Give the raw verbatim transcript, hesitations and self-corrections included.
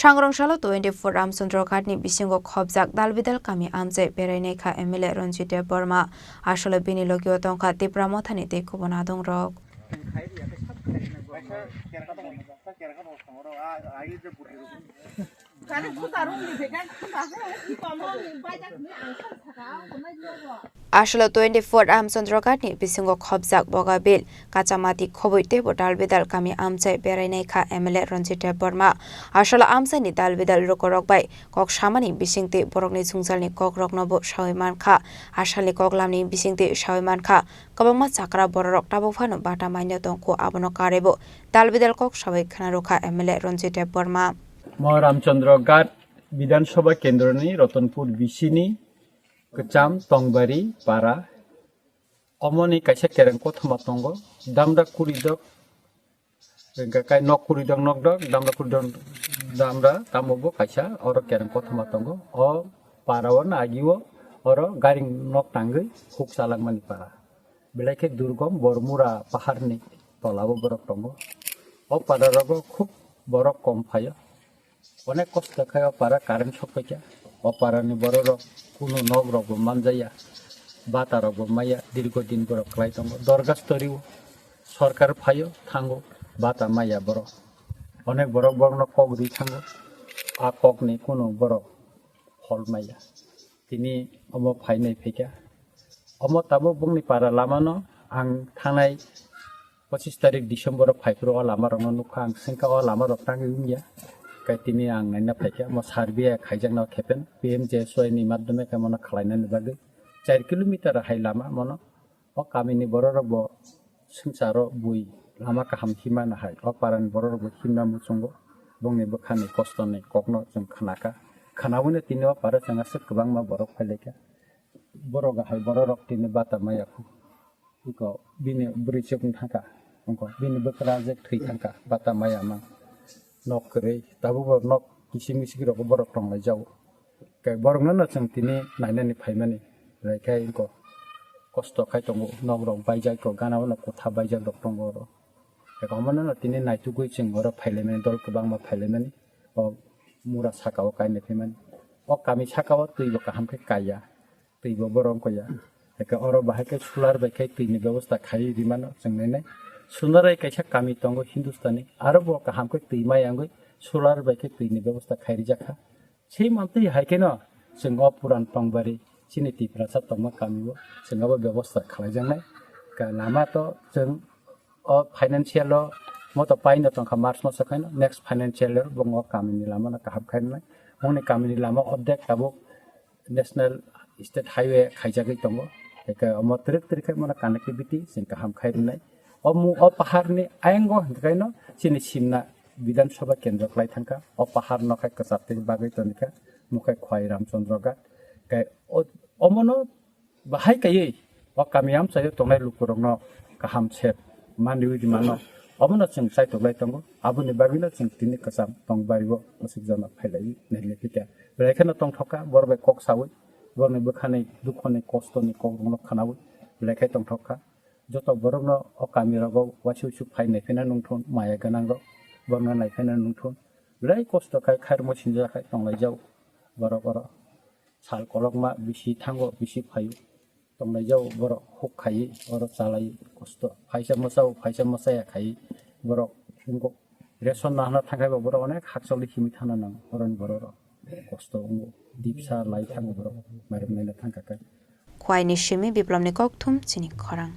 Thangrong salo twenty-four Ramchandra Ghat ni bisingo khobjak dalbidal kami amchai berainai kha M L A Ranjit Debbarma. Asole bini logio tongkha Tipra Mothani tei kubun adongrok. Asole twenty-four Ramchandra Ghat ni bisingo khobjak Bogabil, Kachamati, Khoboi tei bo dalbidal kami amchai berainai kha M L A Ranjit Debbarma. Asole amchaini dalbidal lukurok bai kok samani bisingtwi borokni jwngjalni kokrokno bo sawi mankha. Asalni koklamni bisingtwi sawi mankha, kwbangma chakra bororok tabuk phano bata maino tongkhu, abono karwi bo dalbidal kok sawi khna rwkha M L A Ranjit Debbarma. Mo Ramchandra Ghat Bidhan Sabha Kendroni Ratanpur bisini Kwcham Tongbari para. Omoni kaisa kereng kothoma tongo, damra kuridok, hwnkhe kai nok kuridok nokdok, damra kuridok damra, tamo bo kaisa oro kereng kothoma tongo. O para o na agi o oro gari nok tangwi huk chalangmani para. Belai khe durgom Bormura paharni tola o borok tongo. O para rogo khub borok kom phaio. Onek kosto khai o para current sok paikha. O para ni borok rok kunu nok rok bo manjaya, bata rok bo maya, dirgo din borok klai tongo. Dorgas tori o sorkar phaio thango, bata maya borok. Onek borok borok no kok ri thango, a kok ni kunu borok phol maya. Tini omo phainai phaikha. Omo tabuk bongni para lama no ang thanai pochis tarik December o phaiphuru o lama rok no nukha, ang swngkha o lama rok tangwi wngya. Kai tini ang naina phaikha, omo survey khaijakna khepen P M G S Y ni madhyome khe mono khlainani bagwi char kilometer hai lama mono. O kamini borok rok bo swngcharo bui lama kaham himna hai o parani borok rok bo himna muchungo, bongni bwkhani kostoni kokno chwng khnakha. Khnaui no tini o para chwng aswk kwbangma borok phailaikha. Borok hai borok rok tini bata maya khu. Iko bini bwrwi chukno thangkha, ongko bini bwkra je thwi thangkha, bata maya mang. Nok kwrwi, tabuk bo nok kisik misik rok borok tonglai jago. Khe borok no no chwng tini nainani phaimani, belai khe ongko kosto khai tongo, nok rok baijak, iko gana o no kotha baijak rok tongo oro. Khe omo no no tini naitugwi chwng oro phailaimani, dol kwbangma phailaimani, o mura saka o kainai phaimani. O kami saka o twi bo kaham khe kaiya. Twi bo borok wngkha ya. Eke oro bahai khe solar bai khe twi ni bebosta khai rimano chwng nai nai. Sonarai kaisa kami tongo Hindustani, aro bo kaham khe twi maya wngwi solar bai khe twi ni bebosta khai rijak kha. Sei mantwi hai kheno chwng o puran tongbari chini Tiprasa tongma kami o chwng abo bebosta khlai jak nai. Ka lama to chwng o financial o moto paino tongkha March maso khaino, next financial year bo o kami ni lama no kaham khai nai. Moni kami ni lama ordek tabuk National State Highway khaijagwi tongo. Eke omo twrwk twrwk khai mano connectivity chwng kaham khai rwnai. O mu-, o paharni ayango hwnkhe no chini Simna Bidhan Sabha kendro khlai thangkha. O pahar no khai kwchap tei bagwi tonikha, mukhai Khwai Ramchandra Ghat. Kai o, omono bahai kaiwi o kami amchaio tongnai lukurokno kaham sep manwi rimano. Omono chwng chaitoklai tongo. Aboni bagwino chwng tini kwcham tongbario aswk jona phailaiwi nailaiphikha. Belai kheno tongthokha, borok bai kok saui, borokni bwkhani dukhoni kostoni kokrokno khnaui belai khe tongthokha. Joto borokno o kamirogo uansuk uansuk phai naiphaina nungthun, maya gwnangrok borokno naiphaina nungthun. Belai kosto khai khairokma sinjak khai tonglaijak borok oro. Sal kolokma bisi thango, bisi phaio. Tonglaijak borok huk khai oro chalai kosto. Phaisa mwchao, phaisa mwchaya khai borok wngkok. Ration nahana thangkhai bo borok onek hakchal himwi thana nango oroni borok rok. Kosto wngo. Dipsa lai thango borok. Mairum naina thangkha khe. Khwaini simi Biplomni kokthum chini khorang.